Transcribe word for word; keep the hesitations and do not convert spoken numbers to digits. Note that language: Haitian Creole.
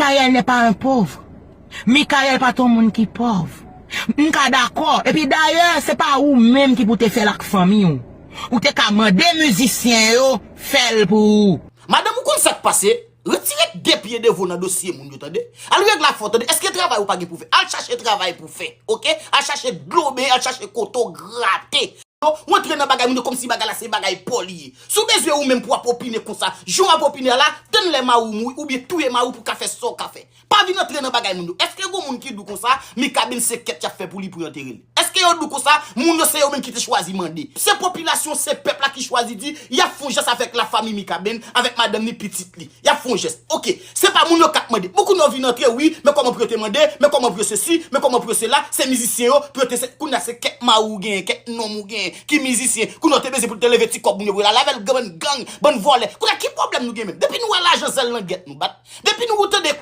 Michael n'est pas un pauvre. Michael pa t yon moun ki pòv. M ka dakò. Epi dayè, se pa ou menm ki pou te fè l ak fanmi w. Ou te ka mande mizisyen yo fè l pou ou. Madanm, ou konn sa k pase? Retire de pye de vo nan dosye moun yo, tande. Al regle afè w, tande. Èske travay ou pa gen pou fè? Al chache travay pou fè, oke? Al chache dlo benyen, al chache kote w grate. Ou antre nan bagay moun yo kòmsi bagay la se bagay pa w li ye. Si w bezwen ou menm pou w ap opine konsa, jan w ap opine a la, tann lè mari w mouri oubyen touye mari w pou w ka fè sa w ka fè. Pa vin antre nan bagay moun yo. Èske gon moun ki di w konsa, Mikaben se kèt y ap fè pou li pou yo antere l? Èske yo di w konsa, moun yo se yo menm ki te chwazi mande? Se popilasyon, se pèp la ki chwazi di, y ap fè yon jès avèk lafanmi Mikaben, avèk madanm ni pitit li. Y ap fè yon jès. Oke, se pa moun yo k ap mande. Bon, kounye a w vin antre, wi, men kòman pou yo te mande, men kòman pou yo sesi, men kòman pou yo sela, se mizisyen yo, pou yo te se, kounye a se kèk mari w genyen, kèk nonm ou genyen, ki mizisyen, kounye a w te bezwen pou l te leve ti kòb moun yo pou yo al avè l, bann gang, bann vòlè. Kounye a ki pwoblèm nou gen menm? Depi nou wè lajan zèl langèt nou bat, depi nou tande